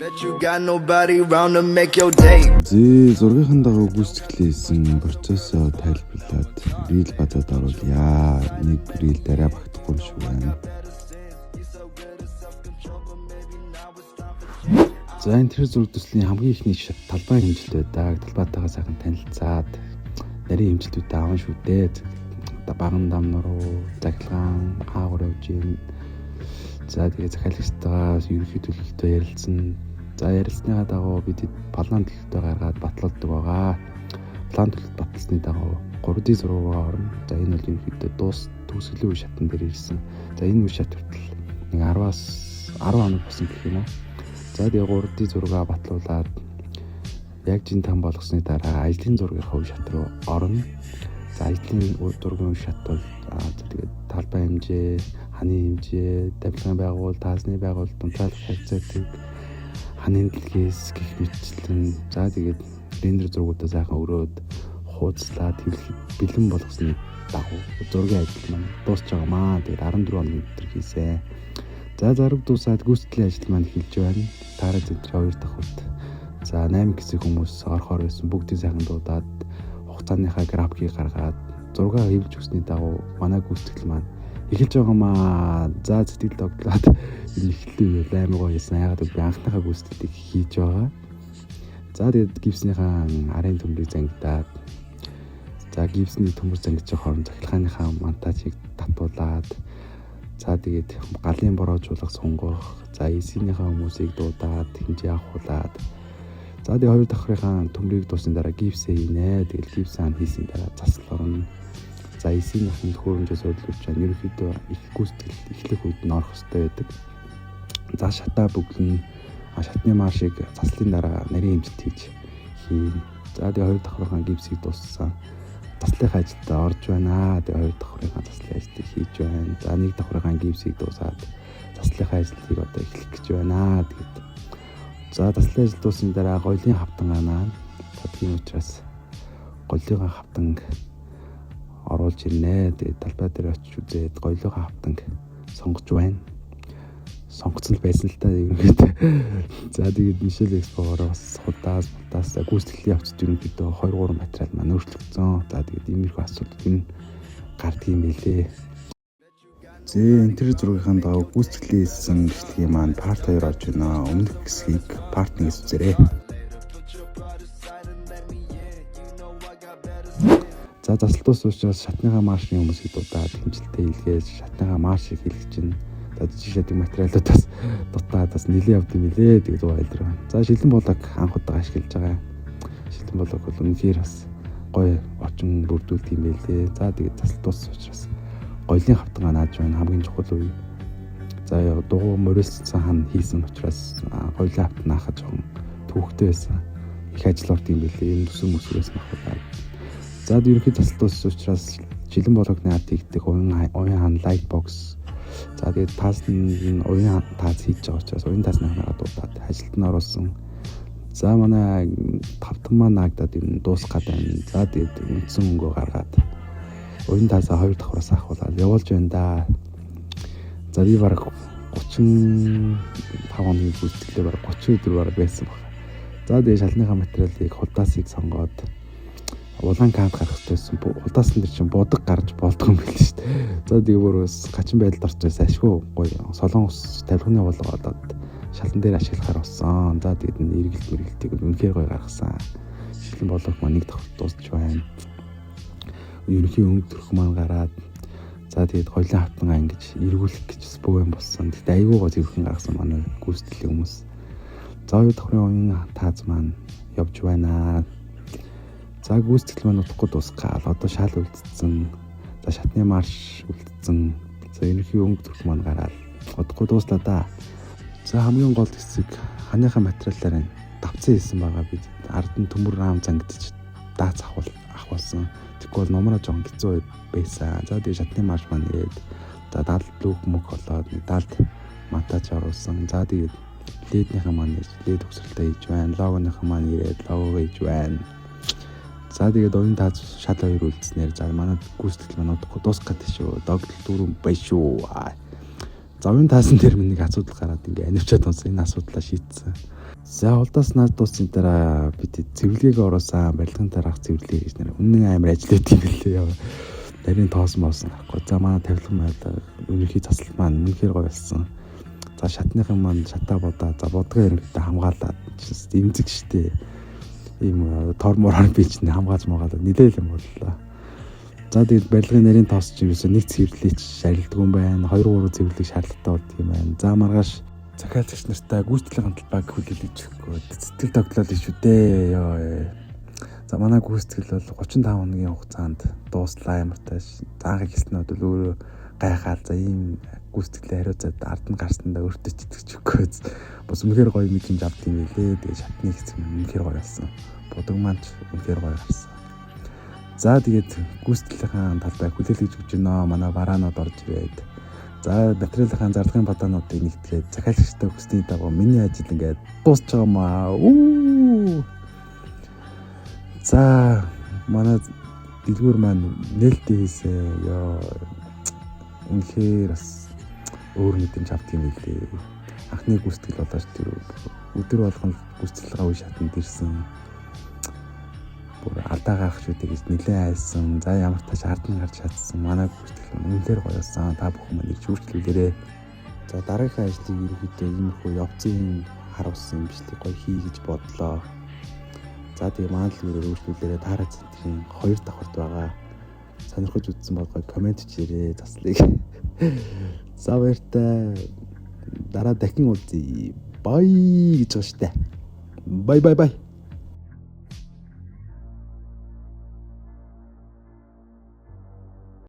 Bet you got nobody round to make your day. Зээ, зургийнхын дагуу гүйцэтгэлээ хийсэн процессоо тайлбарлаад reel базаад оруулъя. Нэг reel дараа багтахгүй шүү байна. За, энэ тэр зураг төслийн хамгийн ихний шат талбай хэмжилт байдаг. Талбайтайгаа сайхан танилцаад нарийн хэмжилтүүдээ аван шүү дээ. Одоо баган дам нуруу, захилгаан, хаагур явж гин. За, тэгээ захиалагчтайгаа ерөнхий төлөлтөө ярилцсан. За, ярилцсныхаа дагуу бид план төлөлтөө гаргаад баталдаг байгаа. План төлөлт баталсны дагуу 3D зураг орно. За, энэ бол ерөнхийдөө дуус төгсгөлийн үе шатн дээр ирсэн. За, энэ үе шат хүртэл нэг 10-аас 10 хоног болсон гэх юм уу. За, тэгээ 3D зургаа батлуулаад яг жин там болгосны дараа ажлын зургийнхаа үе шат руу орно. За, ажлын зургийн үе шат бол за тэгээд талбай хэмжээ, ханы хэмжээ, давилгаан байгуул, таазны байгуул, дунтаалах харьцаадаг ханы дэлгээс гэх мэтчлэн, за тэгээд рендер зургуудаа сайхан өрөөд хууцлаад хэвлэхэд бэлэн болгосны дагуу зургийн ажил маань дуусч байгаа маа. Тэгээд 14 хоногийн дотор хийсэн. За, зараг дуусаад гүйцэтгэлийн ажил маань эхэлж байна. Таараа центрийн 2 дахь хүрт. За, 8 хэсэг хүмүүс орохоор байсан, бүгдийг сайхан дуудаад хугацааныхаа графикийг гаргаад зураг хэвлэж өгсөний дагуу манай гүйцэтгэл маань эхэлж байгаа маа. За, сэтгэл догтлоод энэ эхлэлийн үе амар гоё хийсэн. Яагаад гэвэл би анхныхаа гүйцэтгэлийг хийж байгаа. За, тэгээд гипснийхаа арын төмрийг зангидаад, за, гипсний төмөр зангиж байгаа хооронд захилгааныхаа монтажийг татуулаад, за, тэгээд галын бороожуулах сунгах, за, эсийнхээ хүмүүсийг дуудаад хэмжээ авахуулаад, за, тэгээд хоёр давхрынхаа төмрийг дуусны дараа гипсээ хийнэ. Тэгээд гипсээ хийсний дараа засал орно. За, эсийнхээ төхөөрөмжөө суйрлуулж байна. Ерөнхийдөө их гүйцэтгэл эхлэх үед нь орох хэрэгтэй байдаг. За, шатаа бөглөн, шатны маршийг заслын дараа нарийн хэмжилт хийж хийн. За, тэгээ хоёр давхрынхаа гипсийг дууссан. Заслынхаа ажилд орж байна. Тэгээ хоёр давхрынхаа заслын ажлыг хийж байна. За, нэг давхрынхаа гипсийг дуусаад заслынхаа ажлыг одоо эхлэх гэж байна. Тэгээд за, заслын ажил дуусны дараа гоёлын хавтан анаа. За, тийм учраас голынхаа хавтанг оруулж ирнэ. Тэгээд талбай дээр очиж үзээд гоёлынхаа хавтанг сонгож байна. Сонгоцсон л байсан л та ерөнхийдөө. За, тэгээд Мишель Экспогоор бас худаас будаас гүйцэтгэлийн явцад ерөнхийдөө 2 3 материал маань өөрчлөгдсөн. За, тэгээд иймэрхүү асуудал ер нь гардыг юм байлээ. Зээ, энэ тэр зургийнхаа дагуу гүйцэтгэлийн хийсэн бичлэгийн маань part 2 орж байна. Өмнөх хэсгийг part 1-ээс үзээрэй. За, засал дуус учраас шатныхаа маршны хүмүүсийг дуудаад хэмжилтээ хийлгээж шатныхаа маршийг хийлгэж чинь. За, жижиг шатны материалуудаас дутаад бас нэлээд явд юм билээ. Тэгээд зугаа илэр байна. За, шилэн болог анх удаа ашиглаж байгаа. Шилэн болог бол үнэхээр бас гоё орчин бүрдүүлдэг юм байлээ. За, тэгээд засал дуус учраас гоёлын хавтангаа нааж байна. Хамгийн чухал үе. За, дугуй морилсан хан хийсэн учраас гоёлын хавтан наахад жоохон төвөгтэй байсан. Их ажил орд юм билээ. Ер нь төсөв мөсгөөс махуулаад. За, ерөнхий засал дууссан учраас жилэн бологны ард хийгдэх уян уян хан light box. За, тэгээд таас нь уян таас хийж байгаа учраас уян таасныхаа дуудаад ажилд нь оруулсан. За, манай тавтан маань наагдаад ер нь дуусах гээд байна. За, тэгээд үндсэн өнгөө гаргаад уян таасаа хоёр давхраас авахуулаад явуулж байна да. За, би бараг 35 хоногийн гүйцэтгэлээ бараг 30 өдөр бараг байсан баг. За, тэгээд шалныхаа материалыг хулдаасыг сонгоод улаан кант гарах хэрэгтэй байсан. Хулдаасан дээр чинь будаг гарч болдго юм байл шүү дээ. За, тэгээ бүр бас хачин байдалд орж байсан. Ашгүй гоё солонгос тавилганы болго олоод шалан дээр ашиглахаар болсон. За, тэгээд энэ эргэлт мэргэлтийг үнэхээр гоё гаргасан. Шилэн болог маань нэг давхар дуусч байна. Ерөнхий өнгө төрх маань гараад, за, тэгээд гоёлын хавтангаа ингэж эргүүлэх гэж бас бөө юм болсон. Тэгтээ айгүй гоо зөвхөн гаргасан манай гүйцэтгэлийн хүмүүс. За, хоёр давхрын уян тааз маань явж байна. За, гүйцэтгэл маань удахгүй дуусах гал. Одоо шал үлдсэн. За, шатны марш үлдсэн. За, ерөнхий өнгө төрх маань гараад удахгүй дууслаа да. За, хамгийн гол хэсэг ханыхаа материалаар давцсан хийсэн байгаа. Бид ард нь төмөр рам зангидж даац ахуулсан. Тэгэхгүй бол номроо жоохон хэцүү байсан. За, тэгээ шатны марш маань ирээд, за, даалд лүүх мөх болоод нэг даалд монтаж оруулсан. За, тэгээд леднийхээ маань лед төгсрөлтөө хийж байна. Логоныхаа маань ирээд лого хийж байна. За, тэгээд уян тааз шал хоёр үлдснээр, за, манай гүйцэтгэл маань удахгүй дуусах гэдэг шүү. Догдол дөрөв бай шүү. За, уян таасан дээр минь нэг асуудал гараад ингээ анивчаад унсан. Энэ асуудлаа шийдсэн. За улдаас наад дуусны дараа бид цэвэрлэгийг оруулсан, барилгын дараах цэвэрлэгээ гэж нэр үнэн амар ажил өгд юм билээ яа. Нарийн тоос моосон гарахгүй. За манай тавилга майлга өнөрхий засал маань үнэхээр гоё болсон. За шатныхан маань шатаа бодаа. За бодгоо ерөнхийдөө хамгаалаад эмзэг штэ. Ийм тор мороор би чинь хамгаалж магаалаа нилээл юм боллоо. За тэгээд барилгын нарийн тоос чинь ерөөсөө нэг цэвэрлэгийг шарилдгүй юм байна. 2 3 цэвэрлэг шаардлагатай болдго юм байна. За маргааш захиалагч нартай гүйцэтгэлийн талбайг хүлээлгэж өгөх сэтгэл тоглол шүү дээ. Йоо. За манай гүйцэтгэл бол 35 хоногийн хугацаанд дууслаа ямар тааш. За анх эхэлсэн нь бол өөрөө гайхаал за ийм гүйцэтгэлээ хариуцаад ард нь гарсандаа өөртөө ч итгэж өгөхгүй. Бас үнэхээр гоё мэдрэмж авд юм билээ. Тэгээ шатны хэсэг нь үнэхээр гоё болсон. Будаг маань ч үнэхээр гоё гарсан. За тэгээд гүйцэтгэлийнхаа талбайг хүлээлгэж өгч гинөө. Манай бараанууд орж ирээд за материалынхаа зарлагын бадаануудыг нэгтгээд захиалагчтай хүсний дагуу миний ажил ингээд дуусч байгаа юм аа. Үу. За манай дэлгүүр маань нээлттэй хийсэн. Йоо. Үнэхээр бас өөр мэдрэмж авдаг юм билээ. Анхны гүйцэтгэл болооч тэр өдөр болгон гүйцэтгэлгээ үе шатанд ирсэн. Бүр алдаа гарах шүү дээ гэж нэлээд айсан. За ямар тааш ард нь гарч чадсан. Манай гүйцэтгэл үнэхээр гоё болсон. Та бүхэн маань ирж үйлчлүүлээрэй. За дараагийнхаа ажлыг ерөнхийдөө иймэрхүү явцын харуулсан бичлэг гоё хий гэж бодлоо. За тэгээ манай дэлгүүрээр үйлчлүүлээрэй. Таараа центрийн 2 давхарт байгаа. Сонирхож үзсэн бол гоё комент хийрээ заслыг. За баяртай. Дараа дахин уулзъя. Bye гэж байгаа штэ. Bye bye bye.